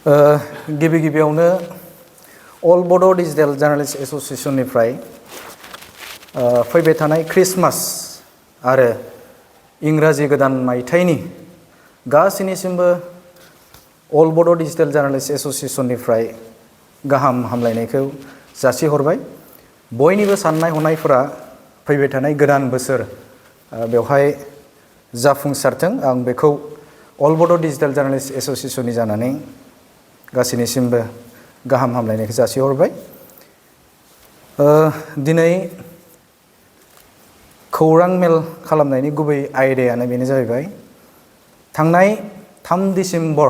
गिबि गिबियावनो अल बड' डिजिटेल जार्नालिस्ट एस'सिएशननिफ्राय फैबाय थानाय क्रिसमास आरो इंराजि गोदान मायथाइनि गासैनिसिमबो अल बड' डिजिटेल जार्नालिस्ट एस'सिएशननिफ्राय गाहाम हामलायनायखौ जासिहरबाय। बयनिबो साननाय हनायफोरा फैबाय थानाय गोदान बोसोर बेवहाय जाफुंसारथों, आं बेखौ अल बड' डिजिटेल जार्नालिस्ट एस'सिएशननि जानानै गासैनिसिमबो गाहाम हामलायनायखौ जासिहरबाय। दिनै खौरां मेल खालामनायनि गुबै आयदायानो बेनो जाहैबाय थांनाय 3 डिसेम्बर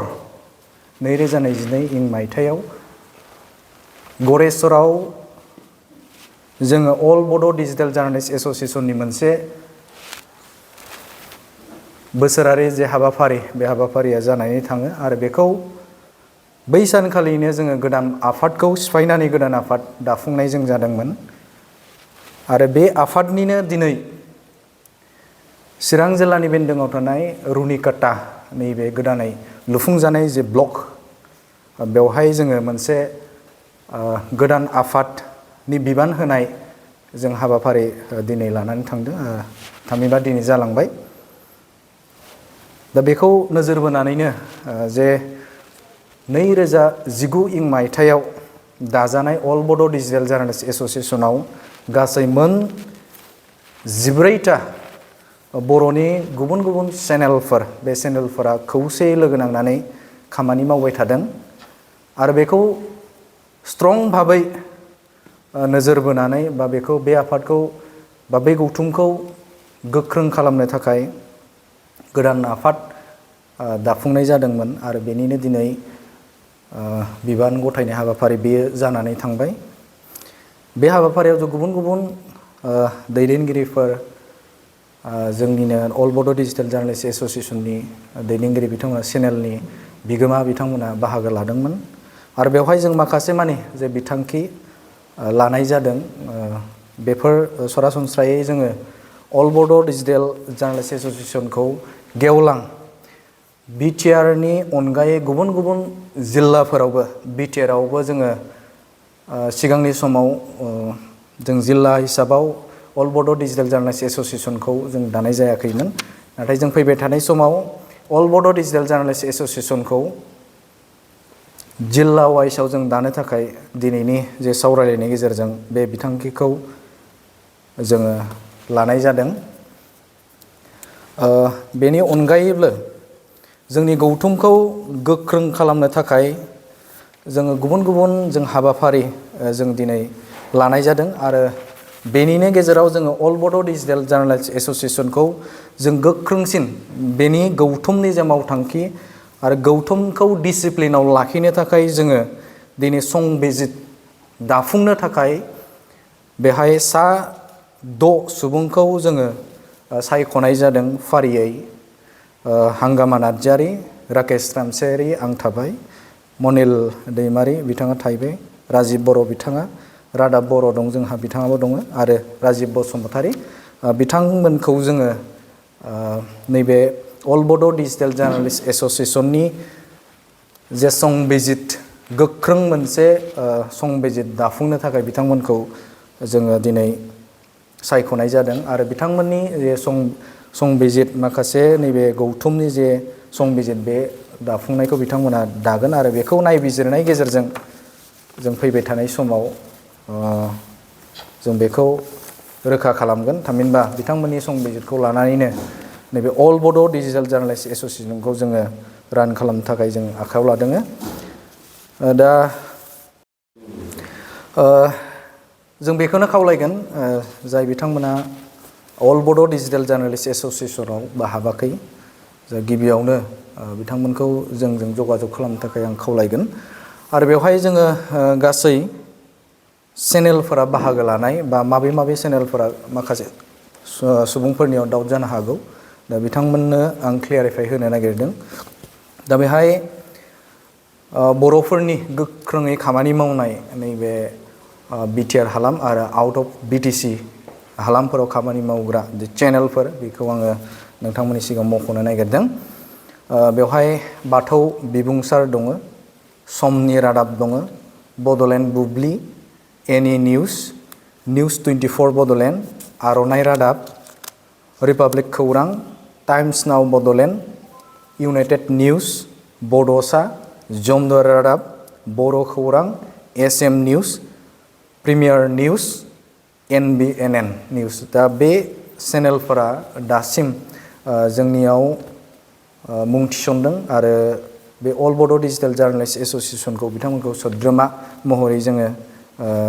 2022 मायथाइयाव गरेस्वराव जोङो अल बड' डिजिटेल जार्नालिस्ट एस'सिएशननि मोनसे बोसोरारि जे हाबाफारि, बे हाबाफारिया जानानै थाङो आरो बेखौ बै सानखालिनो जोङो गोदान आफादखौ सिफायनानै गोदान आफाद दाफुंनाय जों जादोंमोन। आरो बे आफादनिनो दिनै चिरां जिल्लानि बेन्दोङाव थानाय रुनिकाटा नैबे गोदानै लुफुंजानाय जे ब्लक, बेवहाय जोङो मोनसे गोदान आफादनि बिबान होनाय जों हाबाफारि दिनै लानानै थांदों, थामहिनबा दिनै जालांबाय। दा बेखौ नोजोर बोनानैनो जे 2019 मायथाइयाव दाजानाय अल बड' डिजिटेल जार्नालिस्ट एस'सिएशनाव गासै मोन 14टा बर'नि गुबुन गुबुन चेनेलफोर, बे चेनेलफोरा खौसेयै लोगो नांनानै खामानि मावबाय थादों आरो बेखौ स्ट्रं भाबै नोजोर बोनानै बे आफादखौ बा बे गौथुमखौ गोख्रों खालामनो थाखाय गोदान आफाद दाफुंनाय जादोंमोन आरो बेनिनो दिनै बिबान गथायनाय हाबाफारि बेयो जानानै थांबाय। बे हाबाफारियाव जों गुबुन गुबुन दैदेनगिरिफोर, जोंनिनो अल बड' डिजिटेल जार्नालिस्ट एस'सिएशननि दैदेनगिरि बिथांमोना, चेनेलनि बिगोमा बिथांमोना बाहागो लादोंमोन आरो बेवहाय जों माखासे मानि जे बिथांखि लानाय जादों, बेफोर सरासनस्रायै जोङो अल बड' डिजिटेल जार्नालिस्ट एस'सिएशनखौ गेवलां बिटिआरनि अनगायै गुबुन गुबुन जिल्लाफोरावबो, बिटिआरआवबो जोङो सिगांनि समाव जों जिल्ला हिसाबाव अल बड' डिजिटेल जार्नालिस्ट एस'सिएशनखौ जों दानाय जायाखैमोन। नाथाय जों फैबाय थानाय समाव अल बड' डिजिटेल जार्नालिस्ट एस'सिएशनखौ जिल्ला वाइसआव जों दानो थाखाय दिनैनि जे सावरायलायनायनि गेजेरजों बे बिथांखिखौ जोङो लानाय जादों। बेनि अनगायैबो जोंनि गौथुमखौ गोख्रों खालामनो थाखाय जोङो गुबुन गुबुन जों हाबाफारि जों दिनै लानाय जादों आरो बेनिनो गेजेराव जोङो अल बड' डिजिटेल जार्नालिस्ट एस'सिएशनखौ जों गोख्रोंसिन बेनि गौथुमनि जे मावथांखि आरो गौथुमखौ डिसिप्लिनाव लाखिनो थाखाय जोङो दिनै संबिजित दाफुंनो थाखाय बेहाय 6 सुबुंखौ जोङो सायख'नाय जादों फारियै। हांगामा नार्जारि, राकेश रामसियारि आं थाबाय, मनिल दैमारि बिथाङा थाहैबाय, राजिब बर' बिथाङा, रादाब बर' दं जोंहा बिथाङाबो दङ आरो राजिब बसुमतारी बिथांमोनखौ जोङो नैबे अल बड' डिजिटेल जार्नालिस्ट एस'सिएशननि जे संबिजित, गोख्रों मोनसे संबिजित दाफुंनो थाखाय बिथांमोनखौ जोङो दिनै सायख'नाय जादों आरो बिथांमोननि जे संबिजित माखासे नैबे गौथुमनि जे संबिजित बे दाफुंनायखौ बिथांमोना दागोन आरो बेखौ नायबिजिरनायनि गेजेरजों जों फैबाय थानाय समाव जों बेखौ रोखा खालामगोन। थामहिनबा बिथांमोननि संबिजितखौ लानानैनो नैबे अल बड' डिजिटेल जार्नालिस्ट एस'सिएशनखौ जोङो रान खालामनो थाखाय जों आखायाव लादों। दा जों बेखौनो खावलायगोन, जाय बिथांमोना अल बड' डिजिटेल जार्नालिस्ट एस'सिएशनाव हाबाखै, गिबियावनो बिथांमोनखौ जोंजों जगाजग खालामनो थाखाय आं खावलायगोन। आरो बेवहाय जोङो गासै चेनेलफोरा बाहागो लानाय बा माबे चेनेलफोरा माखासे सुबुंफोरनियाव डाउट जानो हागौ, दा बिथांमोननो आं क्लियारिफाइ होनो नागिरदों। दा बेहाय बर'फोरनि गोख्रोङै खामानि मावनाय नैबे बिटिआर हालाम आरो आउट अफ बिटिसि हालामफोराव खामानि मावग्रा जे चेनेलफोर, बेखौ आङो नोंथांमोननि सिगाङाव मख'नो नागिरदों। बेवहाय बाथौ बिबुंसार दङ, समनि रादाब दङ, बड'लेण्ड बुब्लि, एनि निउस, निउस 24 बड'लेण्ड, आर'नाइ रादाब, रिपाब्लिक खौरां, टाइम्स नाव बड'लेण्ड, इउनाइटेड निउस, बड'सा, जमदुवार रादाब, बर' खौरां, SM news, premier news, NBNN निउस। दा बे चेनेलफोरा दासिम जोंनियाव मुं थिसनदों आरो बे अल बड' डिजिटेल जार्नालिस्ट एस'सिएशनखौ बिथांमोनखौ सोद्रोमा महरै जोङो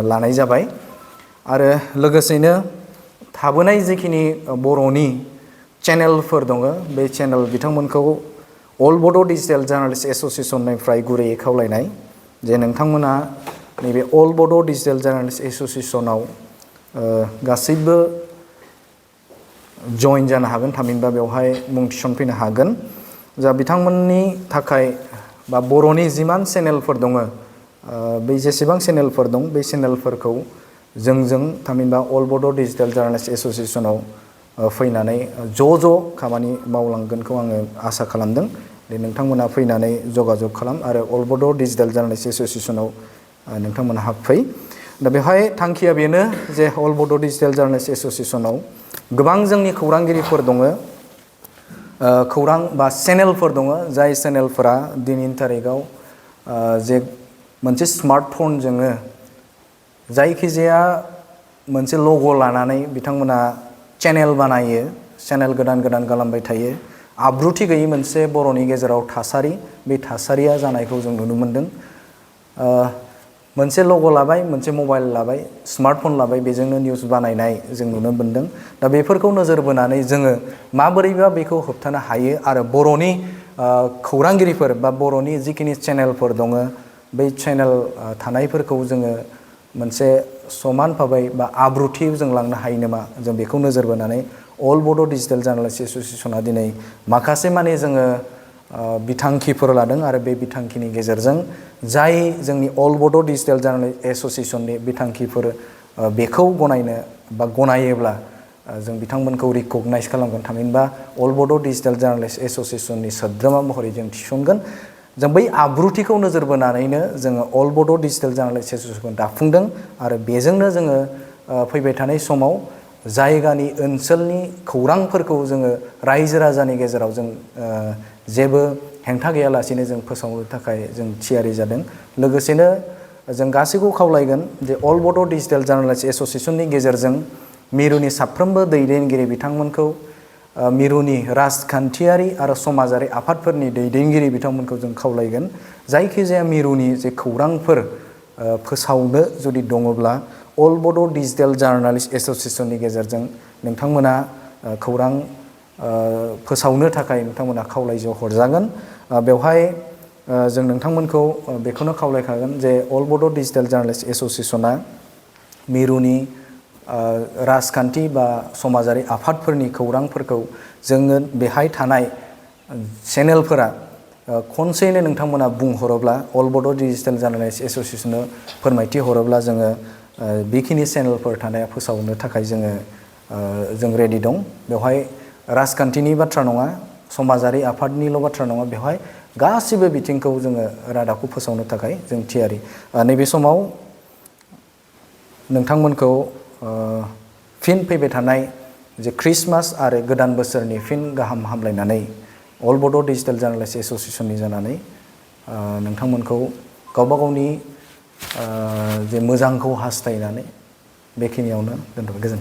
लानाय जाबाय। आरो लोगोसेनो थाबोनाय जिखिनि बर'नि चेनेलफोर दङ, बे चेनेल बिथांमोनखौ अल बड' डिजिटेल जार्नालिस्ट एस'सिएशननिफ्राय गुरैयै खावलायनाय जे नोंथांमोना नैबे अल बड' डिजिटेल जार्नालिस्ट एस'सिएशनाव गासैबो जइन जानो हागोन, थामहिनबा बेवहाय मुं थिसनफैनो हागोन। जा बिथांमोननि थाखाय बा बर'नि जिमान चेनेलफोर दङ, बै जेसेबां चेनेलफोर दं बे चेनेलफोरखौ जोंजों थामहिनबा अल बड' डिजिटेल जार्नालिस्ट एस'सिएशनाव फैनानै ज' खामानि मावलांगोनखौ आङो आसा खालामदों। दे नोंथांमोना फैनानै जगाजग खालाम आरो अल बड' डिजिटेल जार्नालिस्ट एस'सिएशनाव नोंथांमोना हाबफै। दा बेवहाय थांखिया बेनो जे अल बड' डिजिटेल जार्नालिस्ट एस'सिएशनाव गोबां जोंनि खौरांगिरिफोर दङ, खौरां बा चेनेलफोर दङ, जाय चेनेलफोरा दिनैनि तारिखाव जे मोनसे स्मार्टफनजोंनो जायखिजाया मोनसे लग' लानानै बिथांमोना चेनेल बानायो, चेनेल गोदान खालामबाय थायो। आब्रुथि गैयै मोनसे बर'नि गेजेराव थासारि, बे थासारिया जानायखौ जों नुनो मोनदों। मोनसे लग' लाबाय, मोनसे मबाइल लाबाय, स्मार्टफन लाबाय, बेजोंनो निउस बानायनाय जों नुनो मोनदों। दा बेफोरखौ नोजोर बोनानै जोङो माबोरैबा बेखौ होबथानो हायो आरो बर'नि खौरांगिरिफोर बा बर'नि जिखिनि चेनेलफोर दङ, बै चेनेल थानायफोरखौ जोङो मोनसे समान भाबै बा आब्रुथियाव जों लांनो हायो नामा, जों बेखौ नोजोर बोनानै अल बड' डिजिटेल जार्नालिस्ट एस'सिएशना दिनै माखासे माने जोङो बिथांखिफोर लादों आरो बे बिथांखिनि गेजेरजों जाय जोंनि अल बड' डिजिटेल जार्नालिस्ट एस'सिएशननि बिथांखिफोर बेखौ गनायनो बा गनायोब्ला जों बिथांमोनखौ रिकगनाइज खालामगोन, थामहिनबा अल बड' डिजिटेल जार्नालिस्ट एस'सिएशननि सोद्रोमा महरै जों थिसनगोन। जों बै आब्रुथिखौ नोजोर बोनानैनो जोङो अल बड' डिजिटेल जार्नालिस्ट एस'सिएशनखौ दाफुंदों आरो बेजोंनो जोङो फैबाय थानाय समाव जायगानि ओनसोलनि खौरांफोरखौ जोङो रायजो राजानि गेजेराव जों जेबो हेंथा गैयालासेनो जों फोसावनो थाखाय जों थियारि जादों। लोगोसेनो जों गासैखौ खावलायगोन जे अल बड' डिजिटेल जार्नालिस्ट एस'सिएशननि गेजेरजों मिरुनि साफ्रोमबो दैदेनगिरि बिथांमोनखौ, मिरुनि राजखान्थियारि आरो समाजारि आफादफोरनि दैदेनगिरि बिथांमोनखौ जों खावलायगोन जायखिजाया मिरुनि जे खौरांफोर फोसावनो जुदि दङब्ला अल बड' डिजिटेल जार्नालिस्ट एस'सिएशननि गेजेरजों नोंथांमोना खौरां फोसावनो थाखाय नोंथांमोना खावलायज' हरजागोन। बेवहाय जों नोंथांमोनखौ बेखौनो खावलायखागोन जे अल बड' डिजिटेल जार्नालिस्ट एस'सिएशना मिरुनि राजखान्थि बा समाजारि आफादफोरनि खौरांफोरखौ जोङो बेहाय थानाय चेनेलफोरा खनसेयैनो नोंथांमोना बुंहरोब्ला अल बड' डिजिटेल जार्नालिस्ट एस'सिएशननो फोरमायथि हरोब्ला जोङो बेखिनि चेनेलफोर थानाया फोसावनो थाखाय जों रेडि दं। बेवहाय राजखान्थिनि बाथ्रा नङा, समाजारि आफादनिल' बाथ्रा नङा, बेवहाय गासिबो बिथिंखौ जोङो रादाबखौ फोसावनो थाखाय जों थियारि। नैबे समाव नोंथांमोनखौ फिन फैबाय थानाय जे ख्रिस्टमास आरो गोदान बोसोरनि फिन गाहाम हामलायनानै अल बड' डिजिटेल जार्नालिस्ट एस'सिएशननि जानानै नोंथांमोनखौ गावबा गावनि जे मोजांखौ हास्थायनानै बेखिनियावनो दोनथ'बाय। गोजोन्थों।